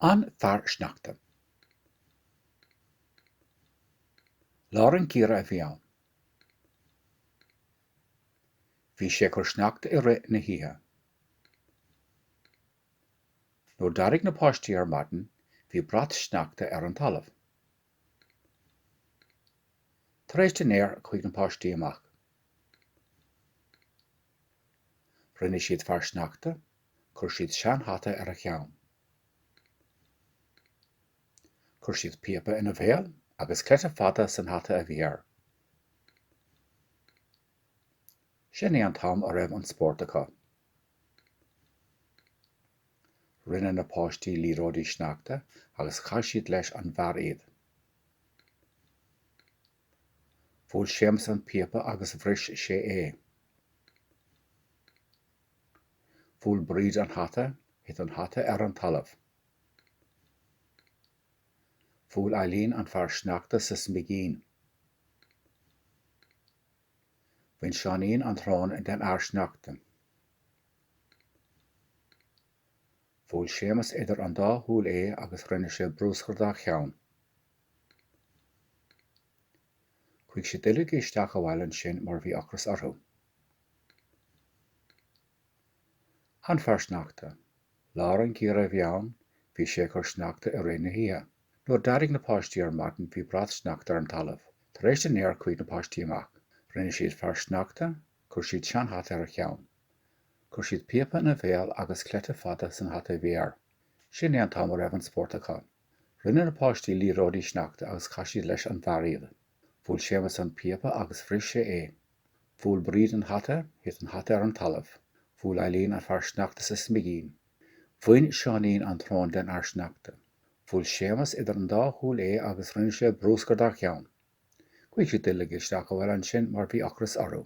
An Fear Sneachta. Lár an gheimhridh a bhí ann. Bhí sé ag cur sneachta i rith na hoíche. Nuair d'éirigh na páistí ar maidin bhí brat sneachta ar an talamh. Tar éis dinnéir chuaigh na páistí amach. Rinne siad fear sneachta, chuir siad seanhata ar a cheann. Chuir siad píopa ina bhéal agus cleite fada san hata a bhí air. Sin é an t-am a raibh an spórt acu. Rinne na páistí liathróidí sneachta agus chaith siad leis an bhfear iad. Bhuail Séamus an píopa agus bhris sé é. Bhuail Bríd an hata, thit an hata ar an talamh. Bhuail Eileen an fear sneachta sa smigín. Bhain Seáinín an tsrón den fhear sneachta. Bhuail Séamus idir an dá shúil é agus rinne sé bruscar dá cheann. Chuaigh siad uilig isteach abhaile ansin mar bhí ocras orthu. An Fear Sneachta. Lár an gheimhridh a bhí ann, bhí sé ag cur sneachta i rith na hoíche. Nuair a d'éirigh na páistí ar maidin bhí brat sneachta ar an talamh. Tar éis dinnéir chuaigh na páistí amach. Rinne siad fear sneachta, chuir siad seanhata ar a cheann. Chuir siad píopa ina bhéal agus cleite fada san hata a bhí air. Sin é an t-am a raibh an spórt acu. Rinne na páistí liathróidí sneachta agus chaith siad leis an bhfear iad. Bhuail Séamus an píopa agus bhris sé é. Bhuail Bríd an hata, thit an hata ar an talamh. Bhuail Eileen an fear sneachta sa smigín. Bhain Seáinín an tsrón den fhear sneachta. Bhuail Séamus idir an dá shúil é agus rinne sé bruscar dá cheann. Chuaigh siad uilig isteach abhaile ansin mar bhí ocras orthu.